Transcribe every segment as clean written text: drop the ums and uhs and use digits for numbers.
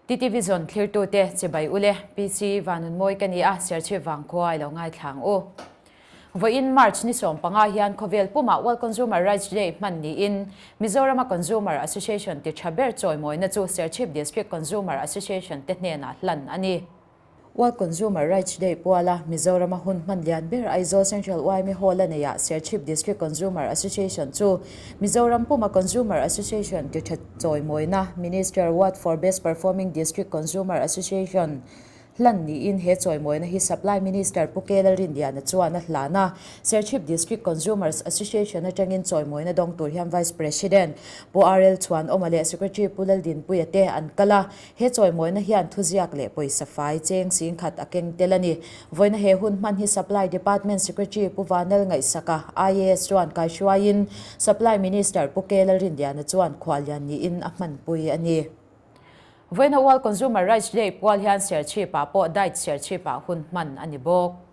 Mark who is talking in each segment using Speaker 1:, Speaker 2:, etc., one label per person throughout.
Speaker 1: TTVZone thlirtute chibai ule, PC Vanunmawi ka ni a, Serchhip vangkhua i lo ngaithla ang u. Vawiin March ni 15 hian khawvel pumah World Consumer Rights Day hman niin Mizorama Consumer Association ti tha ber chawimawina chu Serchhip District Consumer Association te hnenah hlan a ni. World Consumer Rights Day puala Mizorama hun hman lian ber Aizawl Central yma Hall a neiah Serchhip District Consumer Association chu Mizoram puma Consumer Association ti tha chawimawina Minister Award for Best Performing District Consumer Association hlan niin he chawimawina hi Supply Minister Pu K Lalrinliana chuan a hlan a. Serchhip District Consumers Association atangin chawimawina dawng tur hian Vice President Pu RL Chhuanawma leh Secretary Pu Laldinpuia te an kal a. He chawimawina hian thuziak leh pawisa fai cheng singkhat a keng tel a ni. Vawiina he hun hman hi Supply Department Secretary Pu Vanal Ngaihsaka, IAS chuan kaihruaiin Supply Minister Pu K Lalrinliana chuan khuallian niin a hmanpui a ni. Vawiina World Consumer Rights Day pual hian Serchhip-ah pawh Diet Serchhip-ah hun hman a ni bawk.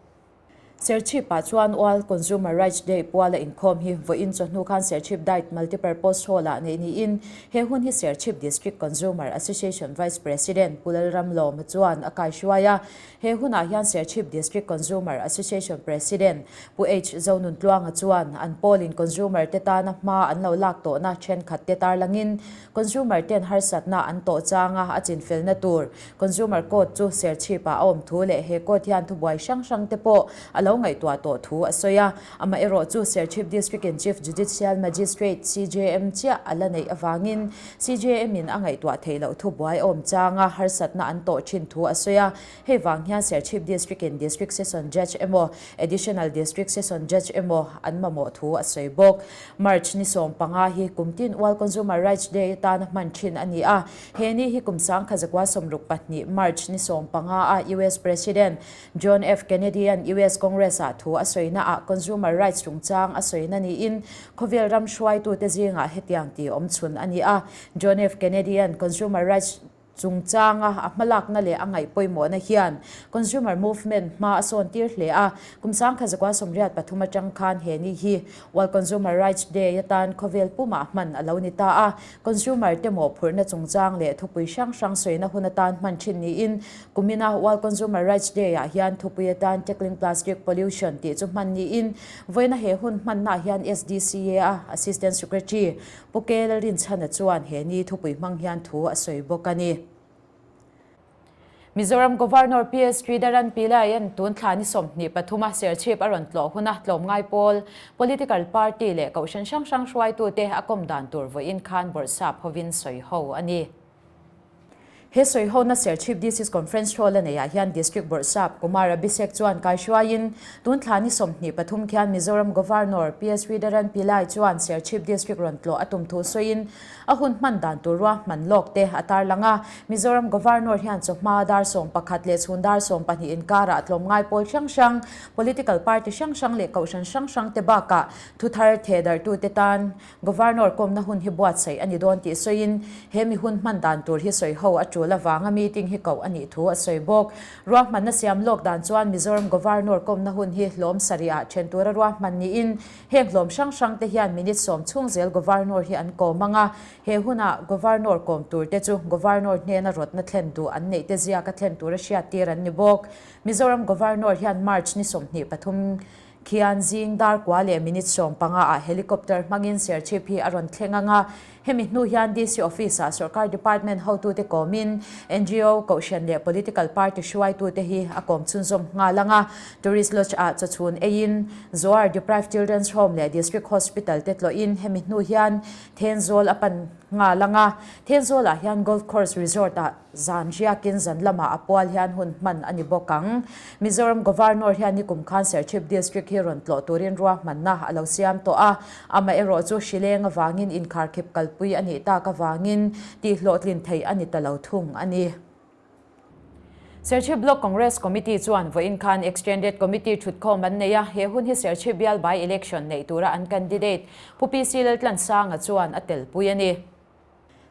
Speaker 1: Serchhip-ah chuan World Consumer Rights Day puala inkhawm hi vawiin chawhnu khan Serchhip Diet Multipurpose Hall-ah neih niin he hun hi Serchhip District Consumer Association Vice President Pu Lalramlawma chuan a kaihruai a. He hunah hian Serchhip District Consumer Association President Pu H Zonuntluanga chuan an pawlin consumer te tana hma an lo lak tawhna thenkhat te tarlangin consumer ten harsatna an tawh changa a chinfelna tur Consumer Code chu Serchhip-ah a awm thu leh he code hian thubuai hrang hrang te pawh a lo ngaihtuah tawh thu a sawi a. Amaherawh chu Serchhip District-in Chief Judicial Magistrate, CJM, chiah a la neih avangin CJM-in a ngaihtuah theih loh thubuai a awm changa harsatna an tawh thin thu a sawi a. Hei vang hian Serchhip District-in District Session Judge emaw Additional District Session Judge emaw an mamawh thu a sawi bawk. March ni 15 hi kum tin World Consumer Rights Day atana hman thin a ni a. He ni hi kum 1962 March ni 15 a US President John F. Kennedy-a'n US Congress-ah thu a sawina-ah consumer rights chungchang a sawina niin khawvel ram hruaitute zingah hetiang tih awm chhun a ni a. John F. Kennedy-a'n consumer rights chungchanga a hmalakna leh a ngaih pawimawhna hian consumer movement hma a sawn tir hle a. Kum 1983 atang khan he ni hi World Consumer Rights Day atan khawvel pumah hman a lo ni ta a. Consumer te mawhphurhna chungchang leh thupui hrang hrang sawina hun atan hman thin niin kumina World Consumer Rights Day ah hian thupui atan Tackling Plastic Pollution tih chu hman niin vawiina he hun hmannaah hian SDCA a Assistant Secretary Pu K Lalrinchhana chuan he ni thupui hmang hian thu a sawi bawk a ni. Mizoram Governor PS Sridharan Pillai-a'n tun thla ni 23 a Serchhip a rawn tlawh huna tlawmngai pawl, political party leh kohhran hrang hrang hruaitute a kawm dan tur vawiin khan bawrhsap hovin sawi ho a ni. He sawi hona Serchhip DC's Conference Hall a neiah hian District Bawrhsap Kumar Abhishek chuan kaihruaiin tun thla ni 23 khian Mizoram Governor PS Sridharan Pillai chuan Serchhip District rawn tlawh a tum thu sawiin A hun hman dan tur ruahman lawk te a tarlang a. Mizoram Governor hian chawhma dar 11 leh chhun dar 12 inkarah tlawmngai pawl hrang hrang, political party hrang hrang leh kohhran hrang hrang te bakah thuthar thehdarhtute tan Governor kawmna hun hi buatsaih a ni dawn tih sawiin he mi hun hman dan tur hi sawi ho a tul avanga meeting hi koh a nih thu a sawi bawk. Ruahmanna siam lawk dan chuan Mizoram Governor kawmna hun hi hlawm sarihah then tura ruahman niin Heng hlawm hrang hrang te hian minute 10 chhung zel Governor hi an kawm ang a, he huna Governor kawm tur te chu Governor hnena rawtna thlen duh an neih te ziaka thlen tura hriattir an ni bawk. Mizoram Governor hian March ni 23 khian zing dar kua leh minute 15 ah helicopter hmangin Serchhip hi a rawn thleng ang a, Hemi hnu hian DC Office-ah sorkar department hotute kawmin ngo, kohhran leh political party hruaitute hi a kawm chhunzawm nghal ang a. Tourist Lodge-ah chawchhun eiin Zoar Deprived Children's Home leh District Hospital te tlawhin hemi hnu hian Thenzawl a pan nghal ang a. Thenzawlah hian Golf Course Resort-ah Zan riakin zan lamah a pual hian hun hman a ni bawk ang. Mizoram Governor hian nikum khan Serchhip District hi rawn tlawh turin ruahmanna a lo siam tawh a, amaherawh chu hrileng avangin inkharkhip kalpui a nih tak avangin tihhlawhtlin theih a ni ta lo thung a ni. Serchhip Block Congress Committee chuan vawiin khan Extended Committee thutkhawm an nei a, he hun hi Serchhip bial by-election neih tura an candidate Pu PC Laltlansanga chuan a telpui a ni.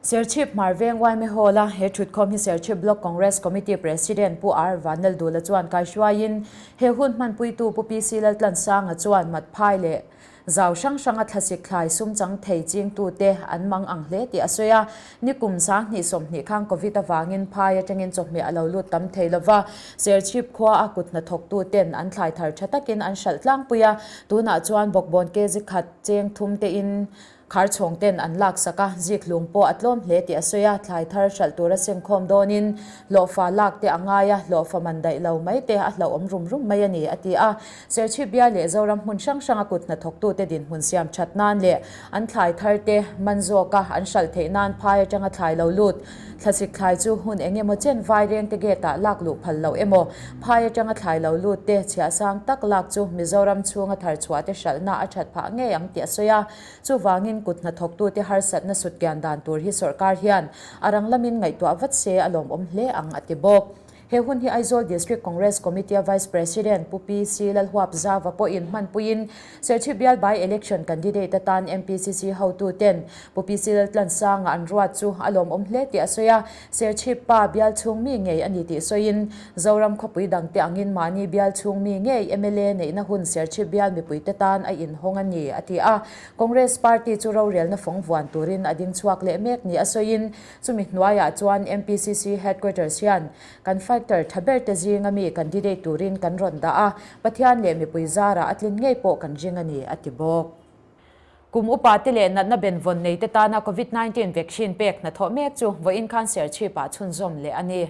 Speaker 1: Serchhip Hmarveng yma Hall a he thutkhawm hi Serchhip Block Congress Committee President Pu R Vanlaldula chuan kaihruaiin he hun hmanpuitu Pu PC Laltlansanga chuan Matphai leh Zau hrang hranga thlasik thlai sum chang thei chingtute an mang ang hle tih a sawi a. Nikum 2020 khan Covid avangin phai atangin chawhmeh a lo lut tam thei lova, Serchhip khua a kut hnathawktuten an thlai thar tha takin an hralh tlangpui a, tunah chuan bawkbawn kg khat cheng thum tein Khar chhawng ten an laksak a, zik hlung pawh a tlawm hle tih a sawi a, thlai thar hralh tura sengkhawm dawnin hlawhfa lak te a ngai a, hlawhfa man daih lo mai te a hlauhawm rum rum mai a ni, a ti a. Serchhip bial leh Zoram hmun hrang hranga kut hnathawktute dinhmun siam that nan leh an thlai thar te man zawka an hralh theih nan phai atanga thlai lo lut Thlasik thlai chu hun eng emaw chen vai rengte gate ah lak luh phal loh emaw, phai atanga thlai lo lut te chhiah sang tak lak chu Mizoram chhunga thar chhuah te hralhna a that phah ngei ang tih a sawi a. Chuvangin kut hnathawktute harsatna sutkian dan tur hi sawrkar hian a rang lamin ngaihtuah vat se a lawmawm hle ang a ti bawk. He hun hi Aizawl District Congress Committee-a Vice President Pu PC Lalhuapzava pawhin hmanpuiin Serchhip bial by-election candidate atan MPCC hotuten Pu PC Laltlansanga an ruat chu a lawmawm hle tih a sawi a. Serchhip pa bial chhung mi ngei a ni tih sawiin Zoram khawpui dangte angin mahni bial chhung mi ngei mla neihna hun Serchhip bial mipuite tan a inhawng a ni, a ti a. Congress party chu rorelna fawng vuan turin a ding chhuak leh mek ni a sawiin Chumi hnuaiah chuan MPCC Headquarters hian kan fighter tha ber te zinga mi candidate turin kan rawn dah a, Pathian leh mipui zarah a tlin ngei pawh kan ring a ni, a ti bawk. Kum upa te leh natna benvawn nei te tana Covid 19 vaccine pek hnathawh mek chu vawiin khan Serchhip-ah chhunzawm leh a ni.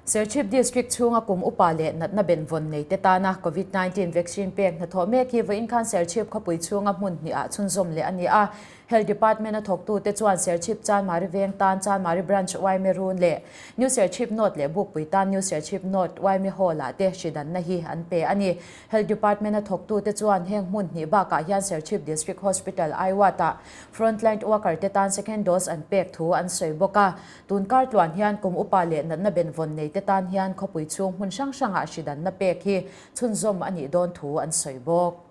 Speaker 1: Serchhip District chhunga kum upa leh natna benvawn nei te tana Covid 19 vaccine pek hnathawh mek hi vawiin khan Serchhip khawpui chhunga hmun hnihah chhunzawm leh a ni a. Health Department a thawktute chuan Serchhip Chanmari Veng tan Chanmari Branch Yma Run leh New Serchhip North leh Bukpui tan New Serchhip North Yma Hall ah te hridanna hi an pe a ni. Health Department a thawktute chuan heng hmun hnih bakah hian Serchhip District Hospital Aiwat ah frontline worker te tan second dose an pek thu an sawi bawk a. Tun kar tluan hian kum upa leh natna benvawn nei te tan hian khawpui chhung hmun hrang hrangah hridanna pek hi chhunzawm a nih dawn thu an sawi bawk.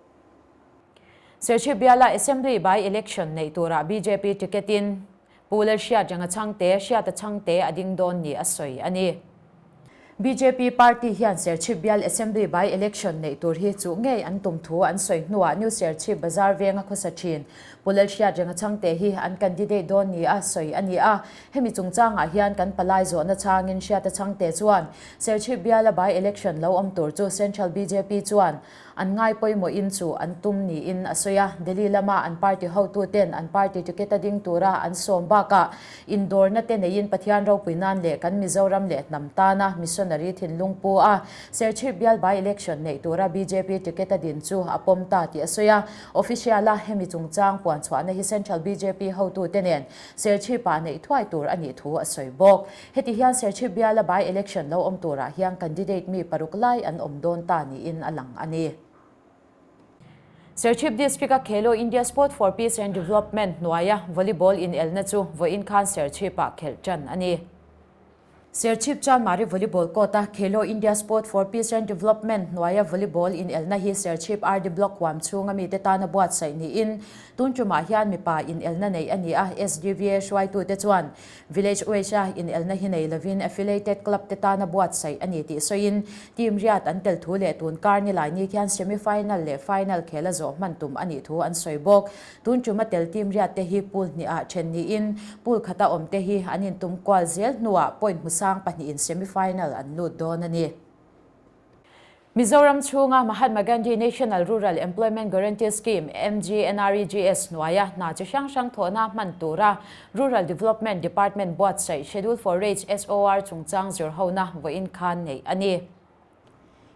Speaker 1: Serchhip biala Assembly by election neih turah bjp ticket in Pu Lalhriatrenga Chhangte, Hriata Chhangte a ding dawn ni a sawi a ni. Bjp party hian Serchhip bial Assembly by election neih tur hi chuh ngei an tum thu an sawi hnuah New Serchhip Bazar venga khawsa thin Pu Lalhriatrenga Chhangte hi an candidate dawn ni a sawi a ni a. Hemi chungchangah hian kan palai zawhna chhangin Hriata Chhangte chuan Serchhip biala by election lo awm tur chu Central bjp chuan An ngai pawimawhin chu an tum niin a sawi a, Delhi lama an party hotuten an party ticket a ding tura an sawm bakah indawrna te neiin Pathian ropui nan leh kan Mizoram leh hnam tana missionary thinlung pu a Serchhip bial by-election neih tura bjp ticket a din chu a pawm ta tih a sawi a. Official-a hemi chungchang puan chhuahna hi Central bjp hotute nen Serchhip-ah neih thuai tur a nih thu a sawi bawk. Heti hian Serchhip biala by-election lo awm turah hian candidate mi paruk lai an awm dawn ta niin a lang a ni. Serchhip District-a Khelo India Sport for Peace and Development hnuaia volleyball inelna chu vawiin khan Serchhip-ah khelh tan a ni. Serchhip Chanmari Volleyball Court-a Khelo India Sport for Peace and Development hnuaia volleyball inelna hi Serchhip RD Block huam chhunga mite tana buatsaih niin tun tumah hian mipa inelna neih a ni a, SDVA hruaitute chuan Village Waste-a inelna hi nei lovin affiliated club te tana buatsaih a ni tih sawiin team riat an tel thu leh tun kar nilai ni khian semi-final leh final khel a zawh hman tum a nih thu an sawi bawk. Tun ṭuma tel team riat te hi pool hnihah ṭhen niin pool khata awm te hi an intum kual zel hnuah point hmusang pahnihin semi-final an lut dawn a ni. Mizoram chhunga Mahatma Gandhi National Rural Employment Guarantee Scheme, MGNREGS, hnuaia hna chi hrang hrang thawhna hman tura Rural Development Department buatsaih Schedule for Rates, SOR, chungchang zirhona vawiin khan neih a ni.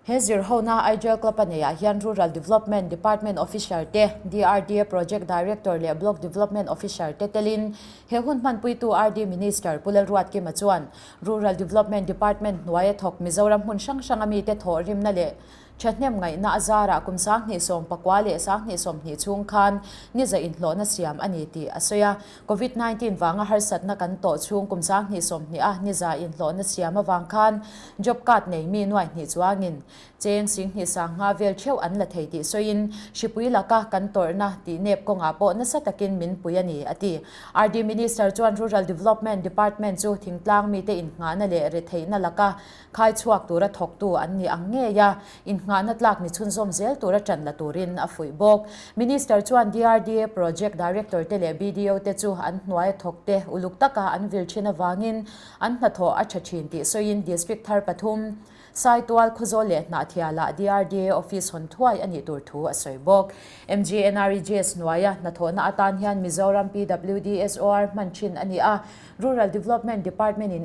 Speaker 1: He zirhona Aijal Club a neihah hian Rural Development Department Officer te, DRDA Project Director leh Block Development Officer te telin he hun hmanpuitu RD Minister Pu Lalruatkima chuan Rural Development Department hnuaia thawk Mizoram hmun hrang hranga mite thawh rimna leh thahnem ngaihna a zarah kum 2019 leh 2020 chhung khan niza inhlawhna siam a ni tih a sawi a. Covid 19 vanga harsatna kan tawh chhung kum 2020 a niza inhlawhna siam avang khan job card nei mi nuai hnih chuangin Cheng Singhnih Sangha vel theuh an la thei tih sawiin, hripui laka kan tawrhna tih nep kawngah pawh nasa takin min pui a ni, a ti. RD Minister chuan Rural Development Department chu thingtlang mite innghahna leh retheihna laka khai chhuak tura thawktu an ni ang ngei a, innghah. innghahna tlak ni chhunzawm zel tura ṭan la turin a fuih bawk. Minister chuan DRDA Project Director te leh BDO te chu an hnuaia thawk te uluk taka an vil ṭhin avangin an hnathawh a ṭha ṭhin tih sawiin District thar pathum, Saitual, Khawzawl leh Hnahthialah DRDA Office hawn thuai a nih tur thu a sawi bawk. MGNREGS hnuaia hnathawhna atan hian Mizoram PWDSOR hman thin a ni a, Rural Development Department-in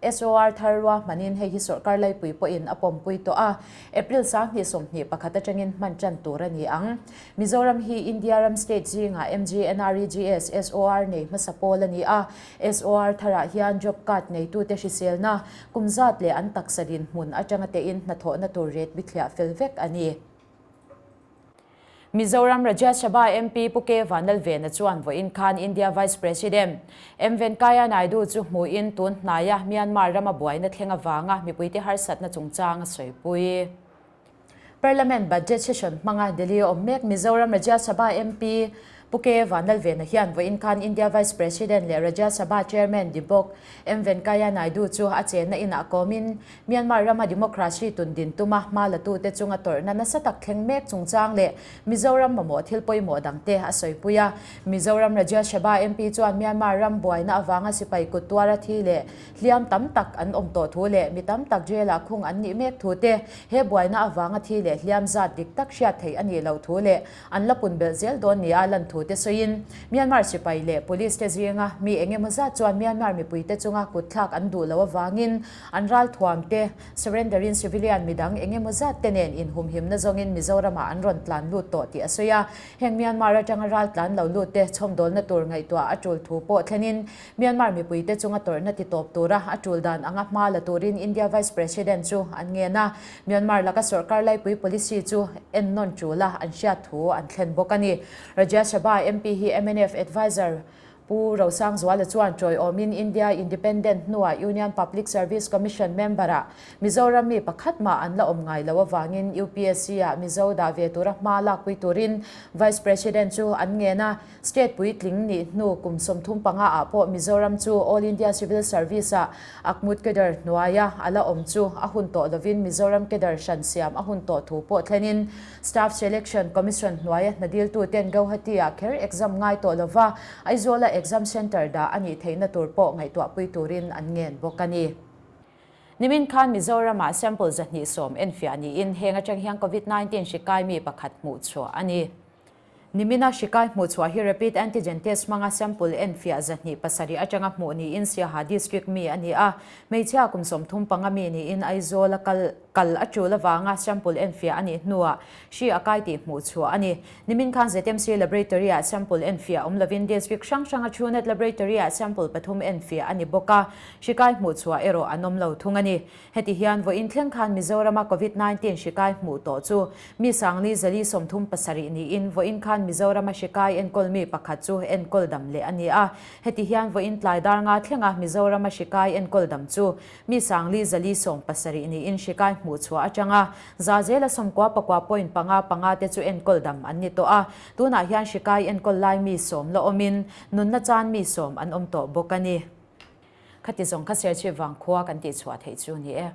Speaker 1: SOR thar rua hmanin hei hi sawrkar laipui pawhin a pawmpui tawh a, April 2021 atangin hman tan tur a ni ang. Mizoram hi India ram state zingah MGNREGS SOR nei hmasa pawl a ni a, SOR tharah hian job card neitute hriselna, kum zat leh an taksa dinhmun atanga tein hnathawhna tur ret bithliah fel vek a ni. Mizoram Rajya Sabha MP Pu K Vanlalvena chuan vawiin khan India Vice President M Venkaiah Naidu chu hmuhin tun hnaia Myanmar rama buaina thleng avanga mipuite harsatna chungchang a sawipui. Parliament Budget Session hmanga Delhi a awm mek Mizoram Rajya Sabha MP Pu K Vanlalvena hian vawiin khan India Vice President leh Rajya Sabha Chairman ni bawk M Venkaiah Naidu chu a chenna inah kawmin Myanmar rama democracy tun din tuma hma latute chunga tawrhna nasa tak thleng mek chungchang leh Mizoram mamawh thil pawimawh dangte a sawipui a. Mizoram Rajya Sabha MP chuan Myanmar ram buaina avanga sipai kut tuara thi leh hliam tam tak an awm tawh thu leh mi tam tak jail ah khung an nih mek thu te, he buaina avanga thi leh hliam zat dik tak hriat theih a nih loh thu leh an la pun belh zel dawn nia lan thu te sawiin Myanmar sipai leh police te zinga mi eng emaw zat chuan Myanmar mipuite chunga kutthlak an duh loh avangin An ralthuam te, surrender-in civilian midang eng emaw zat te nen inhumhimna zawngin Mizoramah an rawn tlan lut tawh tih a sawi a. Heng Myanmar atanga ral tlan lo lut te chhawmdawlna tur ngaihtuah a tul thu pawh thlenin Myanmar mipuite chunga tawrhna ti tawp tura a tul dan anga hma la turin India Vice President chu an ngen a. Myanmar laka sawrkar laipui policy chu ennawn tula an hriat thu an thlen bawk a ni. Rajya Sabha MP hi mnf Adviser Pu Rosangzuala chuan tawiawmin India Independent hnuah Union Public Service Commission member-ah Mizoram mi pakhat mah an la awm ngai lo avangin UPSC-ah Mizo dah ve tura hma lakpui turin Vice President chu an ngen a. State puitling nih hnu kum 35 ah pawh Mizoram chu All India Civil Service-ah Akmut Cadre hnuaia a la awm chu a hun tawh lovin Mizoram Cadre hran siam a hun tawh thu pawh thlenin Staff Selection Commission hnuaia hna diltuten Gauhati-ah kher exam ngai tawh lova Aizawla exam centre dah a nih theihna tur pawh ngaihtuahpui turin an ngen bawk a ni. Nimin khan Mizoramah sample 210 enfiah niin heng atang hian Covid 19 hri kai mi pakhat hmuhchhuah a ni. Nimina hri kai hmuhchhuah hi rapid antigen test hmanga sample enfiah 207 atanga hmuh niin Siaha district mi a ni a, hmeichhia kum 35 mi niin Aizawla kal Kal a tul avanga sample enfiah a nih hnuah hri a kai tih hmuh chhuah a ni. Nimin khan ZMC Laboratory-ah sample enfiah awm lovin District hrang hranga Truenat Laboratory-ah sample pathum enfiah a ni bawk a, hri kai hmuh chhuah erawh an awm lo thung a ni. Heti hian vawiin thleng khan Mizorama Covid 19 hri kai hmuh tawh chu mi sangli 437 niin vawiin khan Mizorama hri kai enkawl mi pakhat chu enkawl dam leh a ni a. Heti hian vawiin tlai dar nga thlenga Mizorama hri kai enkawl dam chu Mi sangli 470 niin hrikai hmuh chhuah atanga za zela 99 point panga panga te chu enkawl dam an ni tawh a, tunah hian hrikai enkawl lai mi 10 la awmin nunna chan mi 10 an awm tawh bawk a ni. Khati zawng kha Serchhip vangkhua kan tihchhuah theih chu ni e.